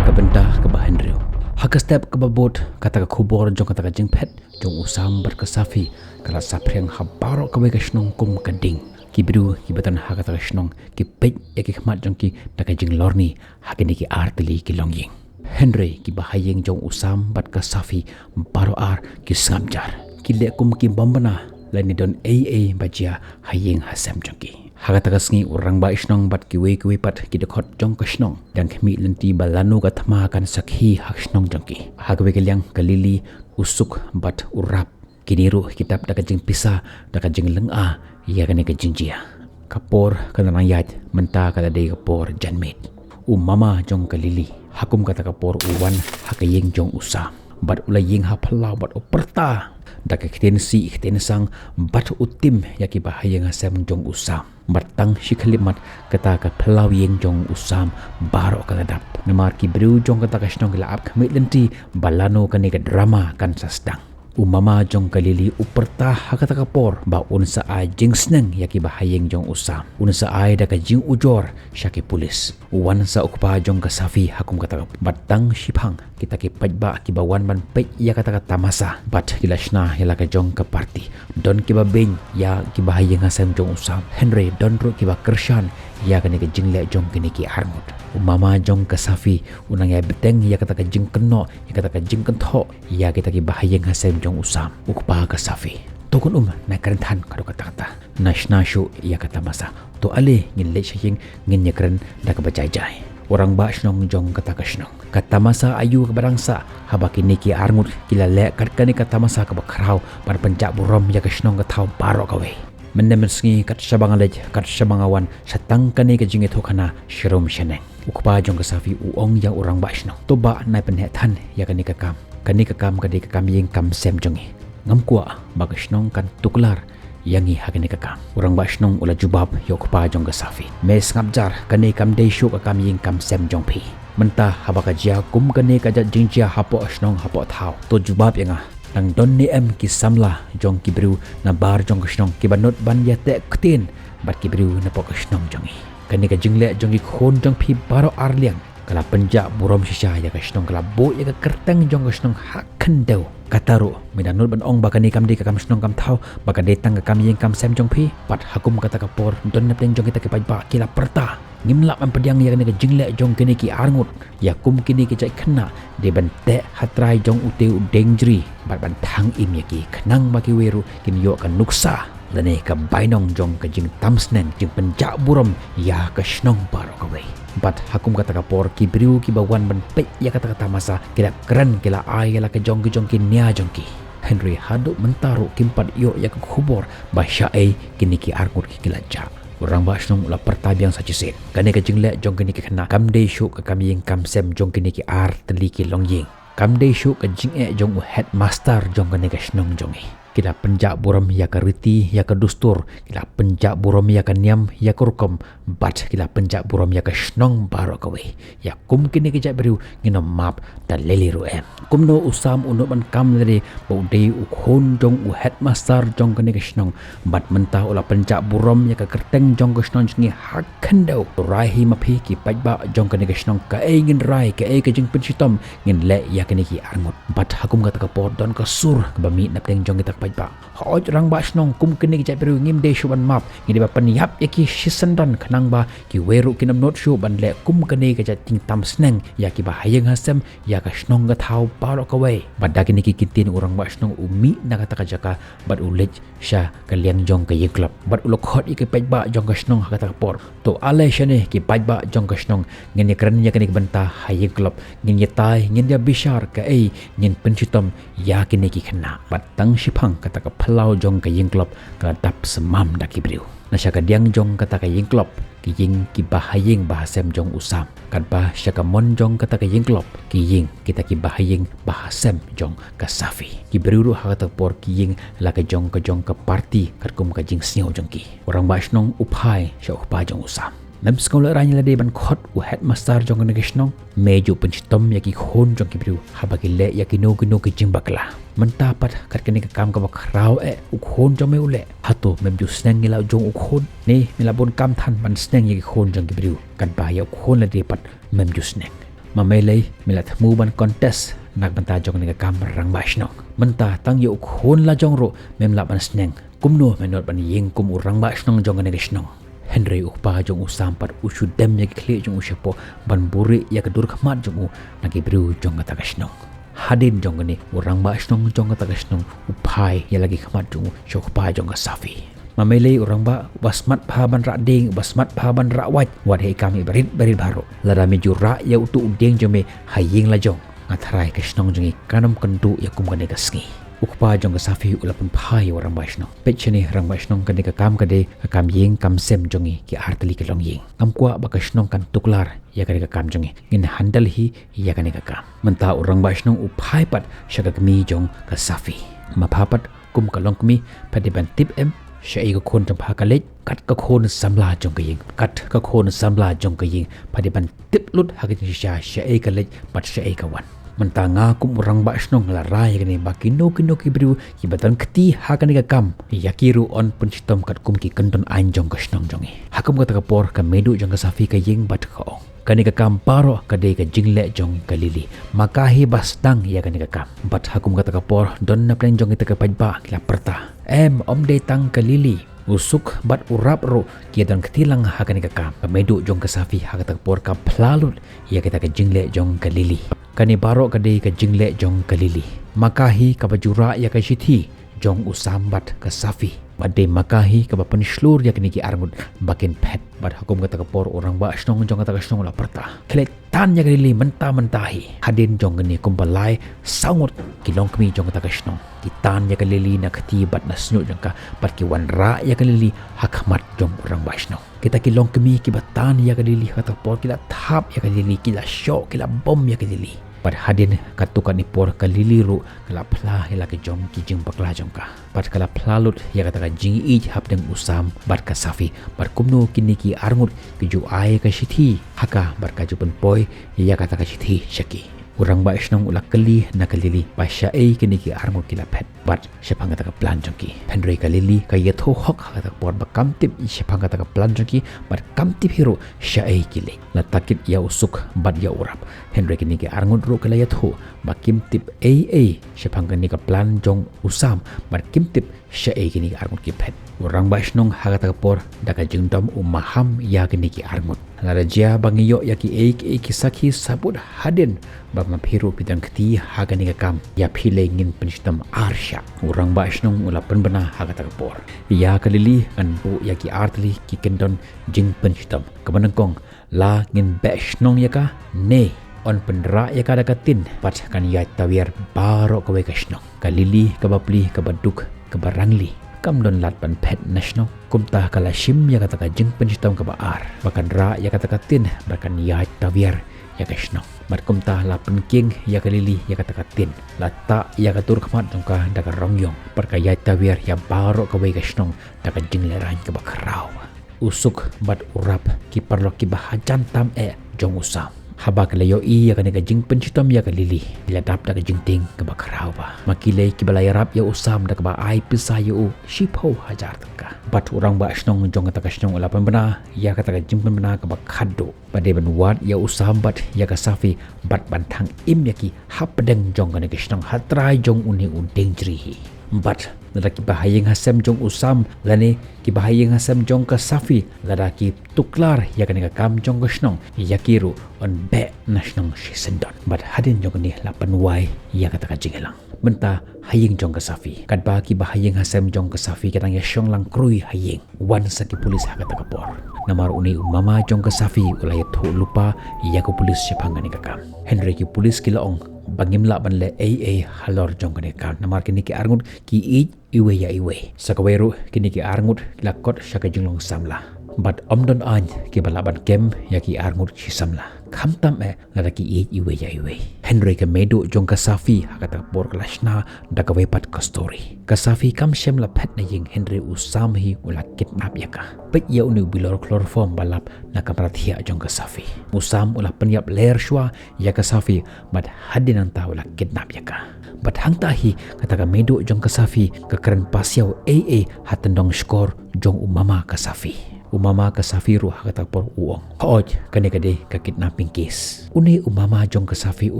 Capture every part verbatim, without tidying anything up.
Ka bynta kaba hynriew. Ha ka step kaba bud, kata ka khubor jong kata ka jingphet jong u Sam bad ka Safi ka la saphriang ha baroh kawei ka shnong kum ka ding. Ki briew kiba don ha kata ka shnong ki peit ïa ki khmat jong ki da ka jinglorni ha kine ki ar tylli ki longïing. Hynrei kiba ha ïing jong u Sam bad ka Safi baroh ar ki sngap jar. Ki leh kum ki bym bna lane don ei ei ba jia ha ïing ha sem jong ki. Ha kata ka sngi u rangbah shnong bad kiwei kiwei pat ki dkhot jong ka shnong dang khmih lynti ba lano ka thma kan sakhi ha ka shnong jong ki. Ha kawei ka liang ka Lily, u Suk bad u Rap, kine ruh ki dap da ka jingpisa, da ka jinglynga ïa kane ka jingjia. Ka por ka la nang ïaid, mynta ka la dei ka por janmiet. U mama jong ka Lily ha kum kata ka por u wan ha ka ïing jong u Sam bad u la ïeng ha phyllaw bad u pyrta da ka ktien sih ktien sang bad u tim ïa kiba ha ïing ha sem jong u Sam. Bad tang shi khyllipmat kata ka phyllaw ïing jong u Sam baroh ka la dap. Namar ki briew jong kata ka shnong ki la ap khmih lynti ba lano kane ka drama kan sa sdang. U mama jong ka Lily u pyrta ha kata ka por ba un sa ai jingsneng ïa kiba ha ïing jong u Sam. Un sa ai da ka jingujor sha ki pulis. U wan sa u kpa jong ka Safi ha kum kata ka, bad tang shiphang kita ki paidbah kiba wan ban peit ïa kata ka tamasa bad ki la shna ïa la ka jong ka party. Don kiba beiñ ïa kiba ha ïing ha sem jong u Sam, hynrei don ruh kiba kyrshan ïa kane ka jingleh jong kine ki arngut. U mama jong ka Safi u nang ïai bteng ïa kata ka jingkynnoh, ïa kata ka jingkynthoh ïa kita kiba ha ïing ha sem jong u Sam. U kpa ka Safi: "To khun um, na kren than, ka dei kata kata, na shna shuh ïa ka tamasa. To ale ngin leit sha ïing, ngin ïakren da kaba jai jai." U rangbah shnong jong kata ka shnong: "Ka tamasa aïu kaba dang sah, haba kine ki arngut ki la leh kat kane ka tamasa kaba khraw ban pynjah burom ïa ka shnong ka thaw baroh kawei? Mynne mynsngi kat shaba nga leit, kat shaba nga wan, sa tang kane ka jingïathuhkhana sharum shaneng." U kpa jong ka Safi u ong ïa u rangbah shnong: "To bah, nai pynheh than ïa kane ka kam. Kane ka kam ka dei ka kam ïing kam sem jong ngi. Ngam kwah ba ka shnong kan tuklar ïa ngi ha kane ka kam." U rangbah shnong u la jubab ïa u kpa jong ka Safi: "Me sngap jar, kane kam dei shuh ka kam ïing kam sem jong phi. Mynta haba ka jia kum kane ka jait jingjia hapoh shnong hapoh thaw, to jubab ïa nga, dang don ne em ki samla jong ki briew na bar jong ka shnong kiba nud ban ïateh ktien bad ki briew napoh ka shnong jong ngi? Kane ka jingleh jong ki khun jong phi baroh arliang ka la pynjah burom shisha ïa ka shnong, ka la buh ïa ka kyrteng jong ka shnong ha khyndew. Kata ruh me dang nud ban ong ba kane kam dei ka kam shnong kam thaw, ba ka dei tang ka kam ïing kam sem jong phi? Pat ha kum kata ka por don napdeng jong kita ki paidbah ki la pyrta: Ngim lah ban pdiang ïa kane ka jingleh jong kine ki arngut. Ïa kum kine ki jait khynnah dei ban teh ha trai jong ute u diengjri bad ban thang im ïa ki, khnang ba kiwei ruh kin ïoh ka nuksa lane ka bainong jong ka jingtam sneng, jingpynjah burom ïa ka shnong baroh kawei." Bad ha kum kata ka por ki briew kiba wan ban peit ïa kata ka tamasa ki la kren, ki la ai ïa la ka jong ki jong ki nia jong ki. Hynrei haduh mynta ruh kim pat ïoh ïa ka khubor ba shaei kine ki arngut ki la jah. U rangbah shnong u la pyrta biang sa shisien: "Kane ka jingleh jong kine ki khynnah kam dei shuh ka kam ïing kam sem jong kine ki ar tylli ki longïing. Kam dei shuh ka jingeh jong u headmaster jong kane ka shnong jong ngi. Ki la pynjah burom ïa ka riti, ïa ka dustur, ki la pynjah burom ïa ka niam, ïa ka rukom, bad ki la pynjah burom ïa ka shnong baroh kawei. Ïa kum kine ki jait briew ngin ym map da lei lei ruh em. Kumno u Sam u nud ban kam lade ba u dei u khun jong u headmaster jong kane ka shnong, bad mynta u la pynjah burom ïa ka kyrteng jong ka shnong jong ngi ha khyndew? Rai hi ma phi ki paidbah jong kane ka shnong, kaei ngin rai, kaei ka jingpynshitom ngin leh ïa kine ki arngut?" Bad ha kum kata ka por don ka sur kaba mih napdeng jong kita ki paidbah: "Hooid rangbah shnong, kum kine ki jait briew ngim dei shuh ban map, ngi dei ban pynïap ïa ki shisyndon, khnang ba kiwei ruh kin ym nud shuh ban leh kum kane ka jait jingtam sneng ïa kiba ha ïing ha sem, ïa ka shnong ka thaw baroh kawei." Bad da kine ki ktien u rangbah shnong u mih na kata ka jaka bad u leit sha ka liang jong ka ïingklop bad u la khot ïa ki paidbah jong ka shnong ha kata ka por: "To ale shane ki paidbah jong ka shnong, ngin ïakren ïa kane ka bynta ha ïingklop, ngin ïatai, ngin ïabishar kaei ngin pynshitom ïa kine ki khynnah." Bad tang shiphang kata ka phyllaw jong ka ïingklop ka la dap symam da ki briew. Na sha ka diang jong kata ka ïingklop ki ïing kiba ha ïing ba ha sem jong u Sam, katba sha ka mon jong kata ka ïingklop ki ïing kita kiba ha ïing ba ha sem jong ka Safi. Ki briew ruh ha kata ka por ki ïing la ka jong ka jong ka party katkum ka jingsngew jong ki. U rangbah shnong u phai sha u kpa jong u Sam: "Mem sngewlehrain lade ban khot u headmaster jong kane ka shnong? Me ju pynshitom ïa ki khun jong ki briew haba ki leh ïa kino kino ki jingbakla. Mynta pat kat kane ka kam kaba khraw eh u khun jong me u leh. Hato mem ju sneng ïa la jong u khun? Ne me la bun kam than ban sneng ïa ki khun jong ki briew, katba ïa u khun lade pat mem ju sneng?" Ma Meilei, me la thmu ban contest na ka bynta jong kane ka kam rangbah shnong. Mynta tang ïa u khun la jong ruh mem lah ban sneng. Kumno me nud ban ïeng kum u rangbah shnong jong kane ka shnong? Hynrei u kpa jong u Sam pat u shu dem ïa ki khlieh jong u shapoh ban buhrieh ïa ka dur khmat jong u na ki briew jong kata ka shnong. Hadien jong kane, u rangbah shnong jong kata ka shnong u phai ïa la ki khmat jong u sha u kpa jong ka Safi. Ma Meilei, u rangbah, uba smat bha ban rah dieng, uba smat bha ban rah wait, wat hei kam ïa barit barit baroh. Lada me ju rah ïa uto u dieng jong me ha ïing la jong, nga tharai ka shnong jong ngi kan ym kynduh ïa kum kane ka sngi. U kpa jong ka Safi u la pynphai ïa u rangbah shnong. Peit shane rangbah shnong, kane ka kam ka dei ka kam ïing kam sem jong ngi ki artylli ki longïing. Ngam kwah ba ka shnong kan tuklar ïa kane ka kam jong ngi. Ngin handle hi ïa kane ka kam. Mynta u rangbah shnong u phai pat sha ka kmie jong ka Safi. Ma pha pat kum ka longkmie, pha dei ban tip em shaei ka khun jong pha ka leit? Kat ka khun samla jong ka ïing, kat ka khun samla jong ka ïing, pha dei ban tip lut ha ka jingshisha shaei ka leit bad shaei ka wan. Mynta nga kum u rangbah shnong nga la rai ïa kane ba kino kino ki briew kiba don kti ha kane ka kam, ïa ki ruh yn pynshitom katkum ki kyndon aiñ jong ka shnong jong ngi. Ha kum kata ka por ka meiduh jong ka Safi ka ïeng bad ka ong, kane ka kam baroh ka dei ka jingleh jong ka Lily. Ma ka hi ba sdang ïa kane ka kam. Bad ha kum kata ka por don na pdeng jong kita ki paidbah ki la pyrta, em, ym dei tang ka Lily, u Suk bad u Rap ruh ki don kti lang ha kane ka kam. Ka meiduh jong ka Safi ha kata ka por ka phla lut ïa kita ka jingleh jong ka Lily. Kane baroh ka dei ka jingleh jong ka Lily. Ma ka hi kaba ju rah ïa ka shithi jong u Sam bad ka Safi. Bad dei ma ka hi kaba pynshlur ïa kine ki arngut ba kin phet. Bad ha kum kata ka por u rangbah shnong jong kata ka shnong u la pyrta, khie leit tan ïa ka Lily mynta mynta hi. Hadien jong kine kumba lai saw ngut ki longkmie jong kata ka shnong ki tan ïa ka Lily na kti bad na shñiuh jong ka, bad ki wanrah ïa ka Lily ha khmat jong u rangbah shnong. Kita ki longkmie kiba tan ïa ka Lily ha kata ka por ki la thap ïa ka Lily, ki la shoh, ki la bom ïa ka Lily. Bad hadien katto katne por ka Lily ruh ka la phla ïa la ki jong ki jingbakla jong ka. Bad ka la phla lut ïa kata ka jingïeit hapdeng u Sam bad ka Safi. Bad kumno kine ki arngut ki ju ai ka shithi ha ka bad ka ju pynpoi ïa kata ka shithi sha ki. U rangbah shnong u la kylli na ka Lily ba shaei kine ki arngut ki la phet bad shaphang kata ka plan jong ki. Hynrei ka Lily ka ïathuh hok ha kata ka por ba kam tip shaphang kata ka plan jong ki bad kam tip hi ruh shaei ki leit. La takit ïa u Suk bad ïa u Rap. Hynrei kine ki arngut ruh ki la ïathuh ba kim tip ei ei shaphang kane ka plan jong u Sam bad kim tip shaei kine ki arngut ki phet. U rangbah shnong ha kata ka por da ka jingdom u maham ïa kine ki arngut. Lada jia ba ngi ïoh ïa kiei kiei ki sakhi sabut hadien ba ma phi ruh phi don kti ha kane ka kam, ïa phi lei ngin pynshitom arshah. U rangbah shnong u la pynbna ha kata ka por, ïa ka Lily ngan buh ïa ki artylli ki kyndon jingpynshitom. Kaba nyngkong, la ngin beh shnong ïa ka, ne yn pynrah ïa ka da ka tin bad kan ïaid tawiar baroh kawei ka shnong. Ka Lily kaba pli, kaba duk, kaba rangli, kam don lad ban phet na shnong. Kumta ka la shim ïa kata ka jingpynshitom kaba ar ba kan rah ïa kata ka tin bad kan ïaid tawiar ïa ka shnong. Bad kumta la pynkieng ïa ka Lily ïa kata ka tin, la tah ïa ka dur khmat jong ka da ka rong ïong bad ka ïaid tawiar ïa baroh kawei ka shnong da ka jinglehrain kaba khraw. U Suk bad u Rap ki paralok kiba hajan tam eh jong u Sam, haba ki la ïohi ïa kane ka jingpynshitom ïa ka Lily, ki la dap da ka jingtieng kaba khraw bha. Ma ki lei kiba la ïarap ïa u Sam da kaba ai pisa ïa u shiphew hajar tyngka. Bad u rangbah shnong jong kata ka shnong u la pynbna ïa kata ka jingpynbna kaba khadduh ba dei ban wad ïa u Sam bad ïa ka Safi bad ban thang im ïa ki hapdeng jong kane ka shnong ha trai jong une u diengchri hi. Bad lada kiba ha ïing ha sem jong u Sam lane kiba ha ïing ha sem jong ka Safi, lada ki tuklar ïa kane ka kam jong ka shnong, ïa ki ruh yn beh na shnong shisyndon. Bad hadien jong kane la pynwai ïa kata ka jingïalang. Mynta ha ïing jong ka Safi, katba kiba ha ïing ha sem jong ka Safi ki dang ïashong lang khrui ha ïing, wan sa ki pulis ha kata ka por. Namar une u mama jong ka Safi u la ïathuh lypa ïa ki pulis shaphang kane ka kam. Hynrei ki pulis ki la ong ba ngim lah ban leh ei ei halor jong kane ka kam, namar kine ki arngut ki ïeit iwei ïa iwei. Sa kawei ruh kine ki arngut ki la kot sha ka jinglong samla. Bad ym don aiñ kiba lah ban kem ïa ki arngut shi samla, khamtam eh lada ki ïeit iwei ïa iwei. Hynrei ka meiduh jong ka Safi ha kata ka por ka la shna da kawei pat ka story. Ka Safi kam shym la phet na ïing, hynrei u Sam hi u la kidnap ïa ka. Peit ïa une u bilor chloroform ba lap na kamra thiah jong ka Safi. U Sam u la pynïap ler shuwa ïa ka Safi bad hadien nangta u la kidnap ïa ka. Bad hangta hi kata ka meiduh jong ka Safi ka kren pasiaw ei ei ha tyndong shkor jong u mama ka Safi. U mama ka Safi ruh ha kata ka por u ong, hooid, kane ka dei ka kidnapping case. Une u mama jong ka Safi u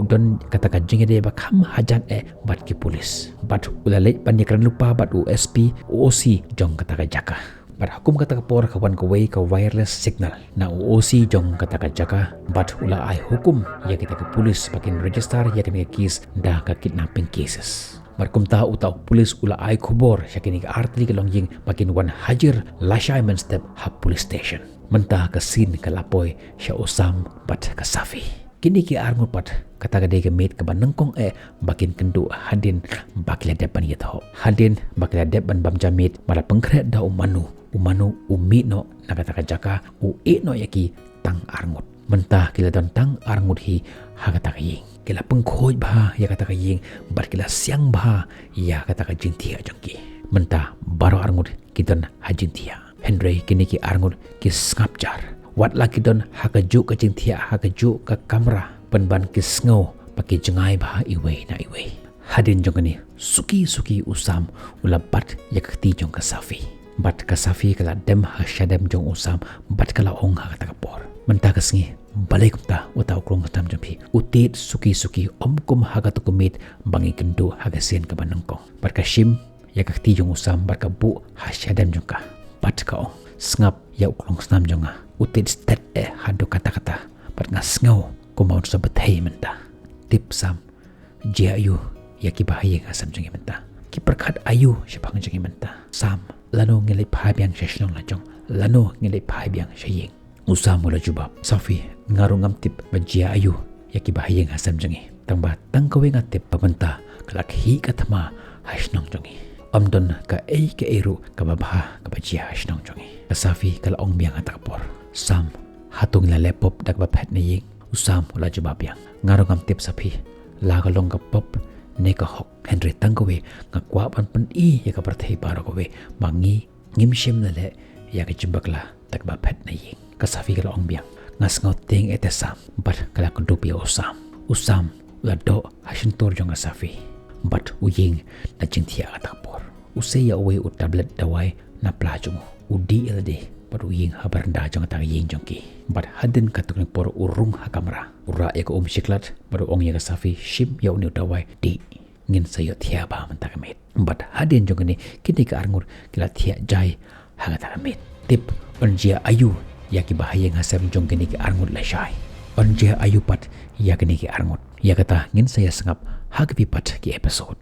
don kata ka jingïadei ba kham hajan eh bad ki pulis. Bad u la leit ban ïakren lypa bad u S P, u O C jong kata ka jaka. Bad ha kum kata ka por ka wan kawei ka wireless signal na u O C jong kata ka jaka. Bad u la ai hukum ïa kita ki pulis ba kin register ïa kane ka case da ka kidnapping cases. Bad kumta uta u pulis u la ai khubor sha kine ki artylli ki longïing ba kin wan hajir lashai mynstep ha police station. Mynta ka scene ka la poi sha u Sam bad ka Safi. Kine ki arngut pat, kata ka dei ka miet kaba nyngkong eh ba kin kynduh hadien ba ki la dep ban ïathoh. Hadien ba ki la dep ban bam ja miet, ba la pynkhreh da u Manu. U Manu u mih noh na kata ka jaka, u ïeh noh ïa ki tang arngut. Mynta ki la don tang arngut hi ha kata ka ïing. Ki la pynkhuid bha ïa kata ka ïing bad ki la siang bha ïa kata ka jingthiah jong ki. Mynta baroh arngut ki don ha jingthiah. Hynrei kine ki arngut ki sngap jar. Wat la ki don ha kajuh ka jingthiah, ha kajuh ka kamra, pynban ki sngew ba ki jngai bha iwei na iwei. Hadien jong kane, suki suki u Sam u la bat ïa ka kti jong ka Safi. Bad ka Safi ka la dem ha shadem jong u Sam bad ka la ong ha kata ka por, mynta ka sngi, balei kumta uta u klong snam jong phi u tied suki suki, ym kum ha kata ka miet ba ngi kynduh ha ka sien kaba nyngkong. Bad ka shim ïa ka kti jong u Sam bad ka buh ha shadem jong ka. Bad ka ong, sngap ïa u klong snam jong nga, u tied stet eh haduh katta katta. Bad nga sngew kumba un sa bthei mynta. Tip Sam, jia aiu ïa ki bahaïing hasem jong ngi mynta? Ki pyrkhat aiu shaphang jong ngi mynta? Sam, lano ngin leit phai biang sha shnong la jong? Lano ngin leit phai biang sha ïing? U Sam u la jubab, Safi, nga ruh ngam tip ba jia aiu ïa ki bahaïing hasem jong ngi. Tang ba tang kawei nga tip ba mynta ka la khih ka thma ha shnong jong ngi. Ym don kaei kaei ruh kaba bha kaba jia ha shnong jong ngi. Ka Safi ka la ong biang ha kata ka por, Sam, hato ngi la leh pop da kaba phet na ïing? U Sam u la jubab biang, nga ruh ngam tip Safi, la ka long ka pop ne ka hok, hynrei tang kawei nga kwah ban pyni ïa ka pyrthei baroh kawei ba ngi ngim shym la leh ïa ka jingbakla da kaba phet na ïing. Ka Safi ka la ong biang, nga sngew tieng eh te Sam. Bad ka la kdup ïa u Sam. U Sam u la doh ha shyntur jong ka Safi bad u ïeng na jingthiah ha kata ka por. U sei ïa uwei u tablet dawai na pla jong u, u dih ïa lade bad u ïeng ha baranda jong kata ka ïing jong ki. Bad hadien katto katne por u rung ha kamra, u rah ïa ka um shiklat bad u ong ïa ka Safi, shim ïa une u dawai, dih, ngin sa ïohthiah bha mynta ka miet. Bad hadien jong kine, kine ki arngut ki la thiah jai ha kata ka miet. Tip, yn jia aiu ïa ki bahaïing hasem jong kine ki arngut lashai? Yn jia aiu pat ïa kine ki arngut? Ïa kata ngin sa ïa sngap ha kawei pat ki episode.